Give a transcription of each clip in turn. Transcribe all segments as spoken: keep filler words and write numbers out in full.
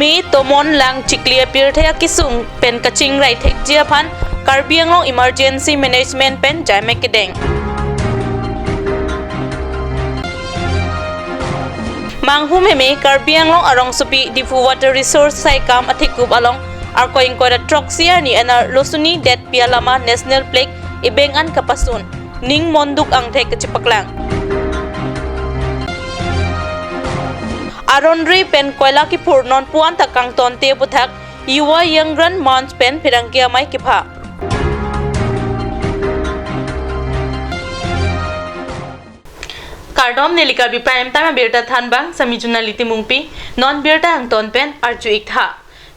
Ni tomon lang chikli apirthe akesung pen kachingrai thekji aphan Karbi Anglong Emergency Management pen jaimek kedeng. Manghumeme Karbi Anglong arongsopi Diphu Water Resource Saikam athekup along Arkoi ingkoi ra throksi arni anar losuni Detpi alama National Flag ebeng an kapasun, ning monduk angthek kachepaklang. Aron re pen koila kiphur non puan ta kangtonte aputhak Yuva Yangran Manch pen pherangke amei kepha. Kardom, neli Karbi Prime Time abirta thanbang, sami Junali Timungpi, non birta angton pen arju-ik tha.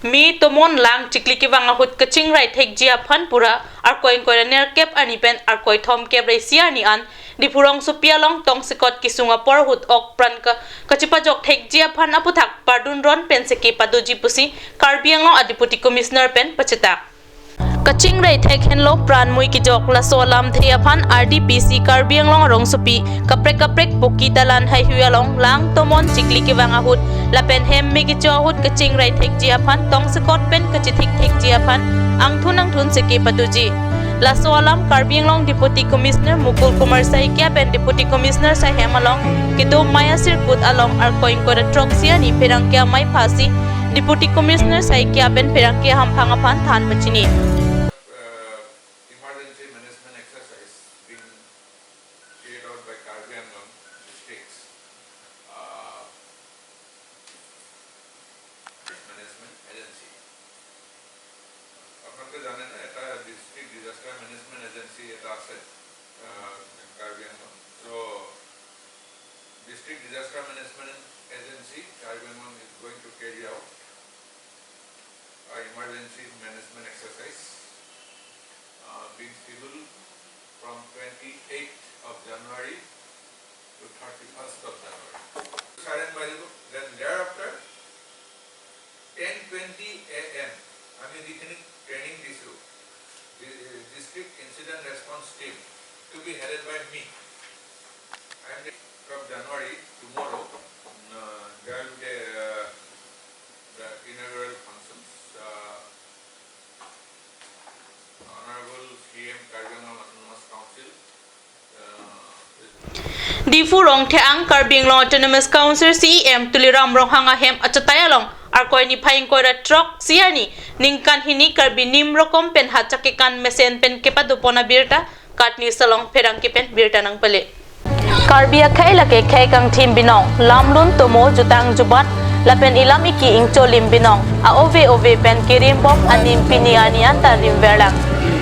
Me tomon lang chikli kevang ahut kachingrai thekji aphan pura Arkoi ingkoi ra nerkep arni pen Arkoi thomkep ra isi arni an Diphu rongsopi along tongsekot kesung apor ahut ok pran ka, kachepajok thekji aphan aputhak pardun ron pen seke padoji pusi Karbi Anglong a Deputy Commissioner pen pachetak. Kachingrai thek henlo pran mui kejok, laso alamthe aphan R D P C Karbi Anglong arongsopi kaprek kaprek Poki Talan haihui along lang tomon chikli kevang ahut lapen hem me kecho ahut kachingrai thekji aphan tongsekot pen kachethik thekji aphan angthun angthun seke padoji. Laso alam Karbi Anglong Deputy Commissioner Mukul Kumar Saikia pen Deputy Commissioner saihem along kedo Maya Circuit along Arkoi ingkoi ra throksi arni pherangke amei phasi Deputy Commissioner Saikia pen pherangke hamphang aphan than pachini. Uh, emergency management exercise being carried out by Karbi Anglong districts, uh, management agency. আপোনালোকে জানে নে, এটা district disaster management agency এটা আছে, আহ, কাৰ্বি Anglong. So, District Disaster Management Agency, Karbi Anglong is going to carry out a emergency management exercise, uh, being scheduled from twenty-eighth of January to thirty-first of January. Siren বাজিব, then thereafter ten twenty A M আমি যিখিনি ট্ৰেইনিং দিছোঁ, Di-, District Incident Response Team to be headed by me. I am from January, tomorrow, uh, there will be, uh, the inaugural functions. Uh, Honorable C M Karbi Anglong Autonomous Council, uh, Diphu Rongtheang Karbi Anglong Autonomous Council C E M Tuliram Ronghang ahem achatai along Arkoi niphai ingkoi ra throksi arni ningkan hini Karbi nim rokom pen hachak kekan mesen pen kepadopon abirta Katni Salong pherangke pen birta nangpale. Karbi akhei lake khei kangthim binong, lamlun tomo jutang jubat, lapen ilam iki ingcholim binong, a-ove ove pen kerimbom anim pini arni anta rimverlang.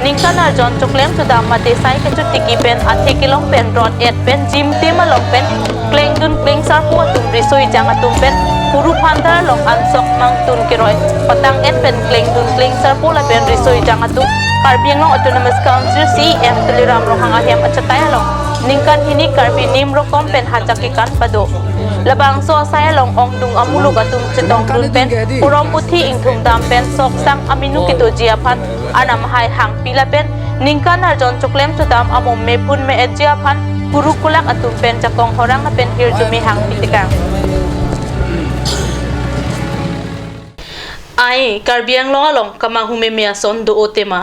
Ningkan arjon choklem chodam mate sai kachotiki pen athe kelong pen rot et pen jim tim along pen klengdun klengsarpo atum riso ejang atum pen kuru phanthar along ansok mangtun keroi patang et pen klengdun klengsarpo lapen riso ejang atum Karbi Anglong Autonomous Council C E M Tuliram Ronghang ahem achatai along ningkan hini Karbi nim rokom pen hachak kekan pado. Labangso asai along ongdung amuluk atum chetongdun pen kurom puthi ingthum dam pen sok sang aminu kedoji aphan anam hai hangpi lapen ningkan arjon choklem chodam amo mephun me-etji aphan kuru kulak atum pen jakong horang lapen hirjume hangpi tekang. Ai, Karbi Anglong along kamanghu meme ason do-o tema.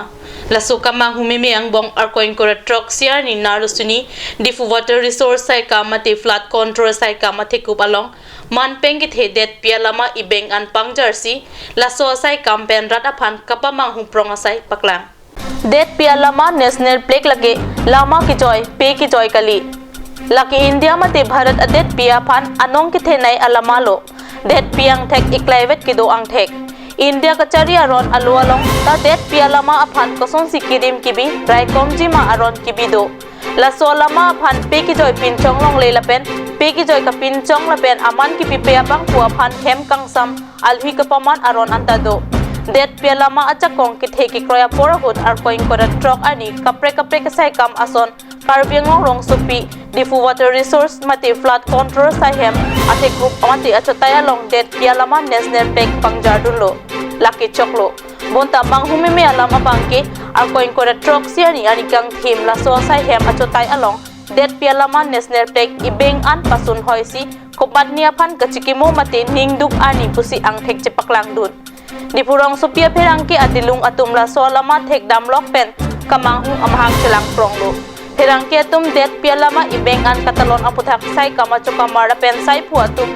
Laso kamanghu meme angbong Arkoi ingkoi ra throksi arni nar losuni Diphu Water Resource Saikam mate Flood Control Saikam athekup along manpeng kethe Detpi alama ebeng an pangjarsi laso asaikam pen rat aphan kapamanghu prong asai paklang. Detpi alama National Flag lake lama kejoi, pe kejoi kali. Lake India mate Bharat adetpi aphan anong kethenei alama lo. Detpi angthek iklaivet kedo angthek. India kachari aron alo along ta detpi alama aphan kosonsi kirim kibi, raikomji ma aron kibi do. Laso alama aphan pe kejoi pinchong longle lapen pe kejoi kapinchong lapen aman kipipe abangphu aphan hem kangsam alhi kapaman aron anta do. Detpi alama ajakong kethe kekroi apor ahut Arkoi ingkoi ra throk arni kaprek kaprek asaikam ason Karbi Anglong rongsopi Diphu Water Resource mate Flood Control Saihem athekup mate achatai along Detpi alama National Flag pangjardunlo. Lake choklo. Bonta manghu meme alam abangke Arkoi ingkoi ra throksi arni arni kangthim laso asaihem achatai along detpi alama national flag ibeng an pasun hoisi komatne aphan kachikimo mate ningduk arni pusi angthek chepaklangdun. Diphu rongsopi apherangke adilung atum laso alama thekdamlok pen kamanghung amahang chelangpronglo. Pherangke atum detpi alama ibeng an katalon aputhak sai kamachokamar lapen saiphu atum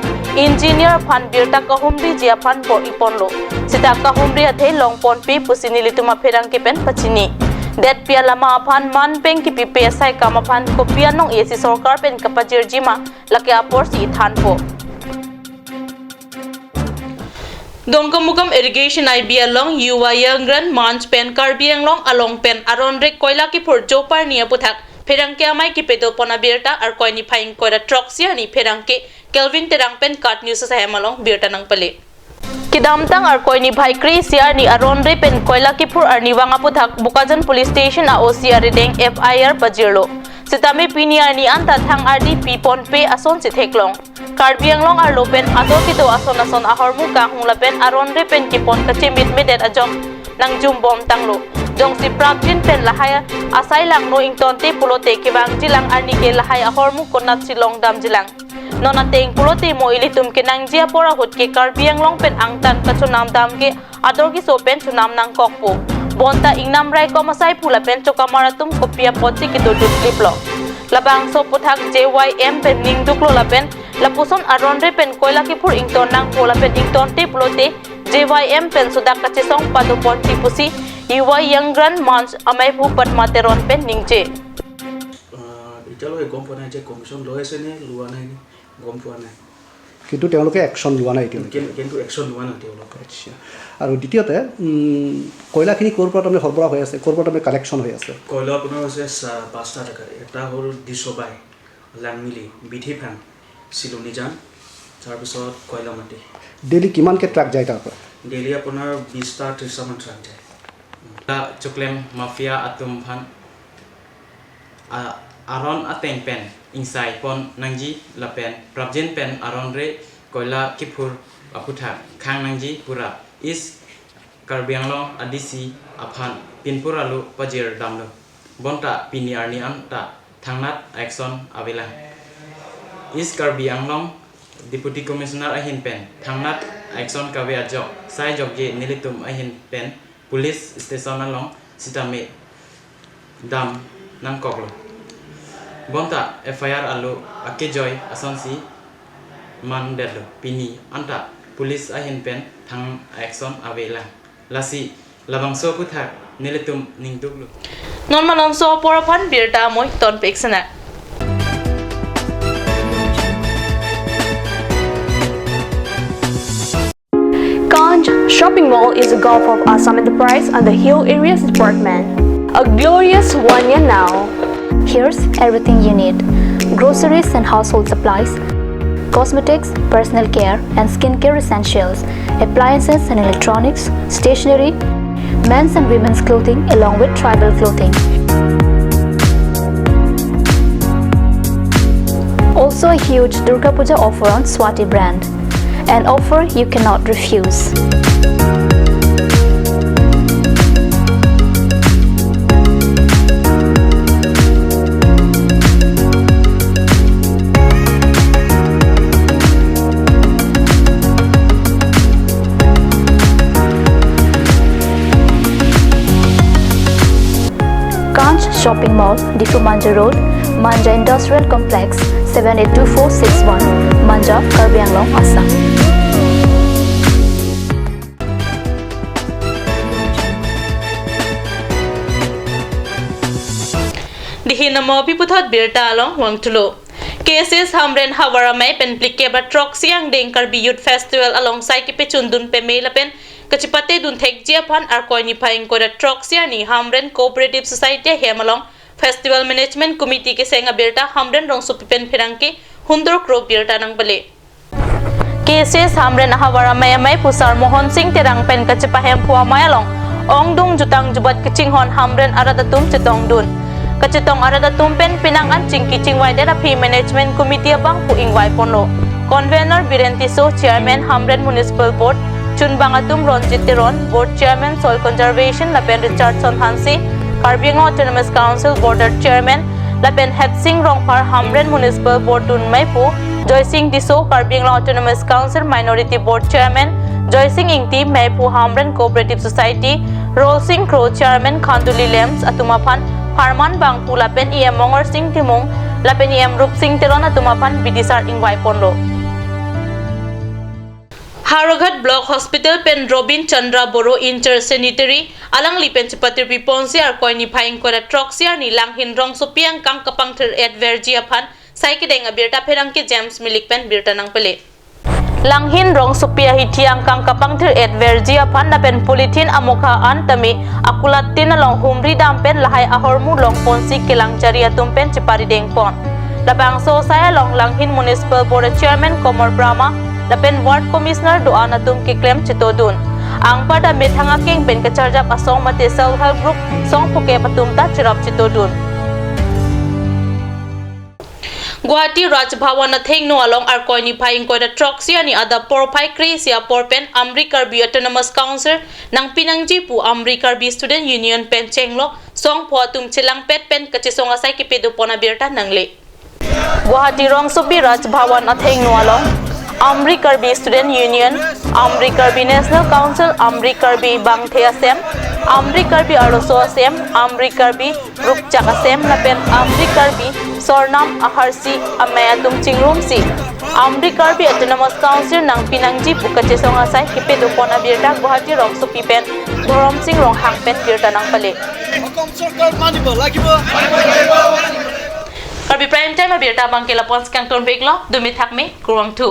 engineer aphan birta kahumriji aphan bor-iponlo. Sita kahumri athe longponpe pusi nelitum apherangke pen pachini. Detpi alama aphan manpeng kipipe sai kam aphan kopi anong A C sorkar pen kapajirji ma lake aporsi thanpo. Dongkamukam Irrigation I B along Yuva Yangran Manch pen Karbi Anglong along pen aron re koila kiphur joparni aputhak pherangke amei kipedopon abirta Arkoi niphai ingkoi ra throksi arni pherangke Kelvin Terang pen KAT News asai hem along birta nangpale. Kedamtang Arkoi niphai kre-isi arni aron re pen koila kiphur arnivang aputhak Bokajan Police Station a O C arideng F I R pajirlo. Sitame pini arni anta thang ardi piponpe asonsi theklong. Karbi Anglong arlo pen ator kedo ason ason ahormu kanghung lapen aron re pen kepon kachemitmedet ajok nangjumbomtanglo. Jongsi prapjin pen lahai asai langno ingtonte pulote kevangjilang arni ke lahai ahormu konatsi longdamjilang. Non ateng pulote mo ilitum kenangji apor ahut ke Karbi Anglong pen angtan kachonamdam ke ator keso pen chonam nangkokpo. Bonta ingnam raikom asaiphu lapen chokamar atum kopi apotsi kedodun kliplo. Labangso aputhak J Y M pen ningduklo lapen lapuson aron re pen koila kiphur ington nangpo lapen ingtonte pulote J Y M pen sodak kachesong padoponji pusi Yuva Yangran Manch ameiphu Padma Teron pen ningje. আহ, এতিয়ালৈকে গম পোৱা নাই যে কমিশ্যন লৈ আছে নে লোৱা নাই নে, গম পোৱা নাই। কিন্তু তেওঁলোকে একশ্যন লোৱা নাই এতিয়ালৈকে। কিন-, কিন্তু একশ্যন লোৱা নাই তেওঁলোকে। আচ্ছা। আৰু দ্বিতীয়তে, উম, কয়লাখিনি ক'ৰ পৰা তাৰমানে সৰবৰাহ হৈ আছে, ক'ৰ পৰা তাৰমানে কালেকশ্যন হৈ আছে? কয়লা আপোনাৰ হৈছে চা-, পাঁচটা জেগাত। এটা হ'ল ডিচবাই, লাংমিলি, বিথিফাং, চিলনীজান, তাৰপিছত কয়লামাটি। ডেইলি কিমানকৈ ট্ৰাক যায় তাৰ পৰা? ডেইলি আপোনাৰ বিছটা, ত্ৰিছটামান ট্ৰাক যায়। Koila choklem mafia atum aphan, a, aron ateng pen ingsaipon nangji lapen prapjin pen aron re koila kiphur aputhak khang nangji pura East Karbi Anglong A D C aphan pinpur alu pajirdamlo. Bonta pini arni anta thangnat action avelang. East Karbi Anglong Deputy Commissioner ahin pen thangnat action kave ajok sai jokje nelitum ahin pen police station along sitame dam nangkoklo. Bonta F I R alu akejoi asonsi mandetlo. Pini anta police ahin pen thang action avelang. Lasi labangso aputhak nelitum ningduklo. Non malomso apor aphan birta amoi tonpik sana. Kanch Shopping Mall is a Gulf of Assam enterprise under Hill Areas Department. A glorious one year now. Here's everything you need: groceries and household supplies, cosmetics, personal care and skincare essentials, appliances and electronics, stationery, men's and women's clothing along with tribal clothing. Also a huge Durga Puja offer on Swati brand. An offer you cannot refuse. Kanch Shopping Mall, Diphu Manja Road, Manja Industrial Complex, seven eight two four six one, Manja, Karbi Anglong, Assam. Dihin amo pi puthot birta along vangthulo. K S S Hamren havar amei pen phlikep ra throksi angdeng Karbi Youth Festival along sai kepachundun pame lapen kachepatedun thekji aphan Arkoi niphai ingkoi ra throksi arni Hamren Cooperative Society ahem along Festival Management Committee keseng abirta Hamren rongsopi pen pherangke Hundur Kro birta nangpale. K S S Hamren ahavar amei ameiphu Sar Mohon Sing Terang pen kachepahemphu amei along ongdung jutang jubat kachinghon Hamren arat atum chetongdun. Kachetong arat atum pen penang an chingki chingvaidet aphi Management Committee abangphu ingvaiponlo. Convener Biren Tisso, Chairman Hamren Municipal Board, chunbang atum Ronjit Teron, Board Chairman Soil Conservation lapen Richardson Hanse, Karbi Anglong Autonomous Council Board Chairman, lapen Hepsing Rongphar Hamren Municipal Board dun meiphu, Joysing Tisso Karbi Anglong Autonomous Council Minority Board Chairman, Joysing Ingti meiphu Hamren Cooperative Society, Rolsing Kro Chairman Khanduli Lamps atum aphan pharman bangphu lapen E M Mongorsing Timung lapen E M Rupsing Teron atum aphan bidisar ingvai ponlo. Howraghat Block Hospital pen Robin Chandra Boro in-charge sanitary alangli pen chepatirpi ponsi Arkoi niphai ingkoi ra throksi arni Langhin rongsopi angkang kapangthir-et verji aphan sai kedeng abirta pherangke James Milik pen birta nangpele. Langhin rongsopi ahithi angkang kapangthir-et verji aphan lapen polythene amokha an tame akulat tin along humri dam pen lahai ahormu long ponsi kelang jari atum pen cheparideng pon. Labangso asai along Langhin Municipal Board Chairman Komor Brahma lapen Ward Commissioner do-an atum keklem chetodun. Anparta methang akeng pen kacharjap asong mate Self Help Group song phuke atum ta cherap chetodun. Guwahati Raj Bhavan athengno along Arkoi niphai ingkoi ra throksi arni adap porphai kre-isi apor pen Amri Karbi Autonomous Council nangpi nangji pu Amri Karbi Student Union pen chenglok songpho atum chelangpet pen kachesong asai kepedo pon abirta nangle. Guwahati rongsopi Raj Bhavan athengno along Amri Karbi Student Union, Amri Karbi National Council, Amri Karbi Bangthe Asem, Amri Karbi Arloso Asem, Amri Karbi Rupchak Asem lapen Amri Karbi Sornam Aharsi amei atum chingrumsi Amri Karbi Autonomous Council nangpi nangji pu kachesong asai kepedo pon abirta Guwahati rongsopi pen Dhoromsing Ronghang pen birta nangpele. অসম চৰকাৰ মানিব লাগিব। Karbi Prime Time abirta abangke lapu-an si kangtonpiklo, dumi thakme, kurvangthu.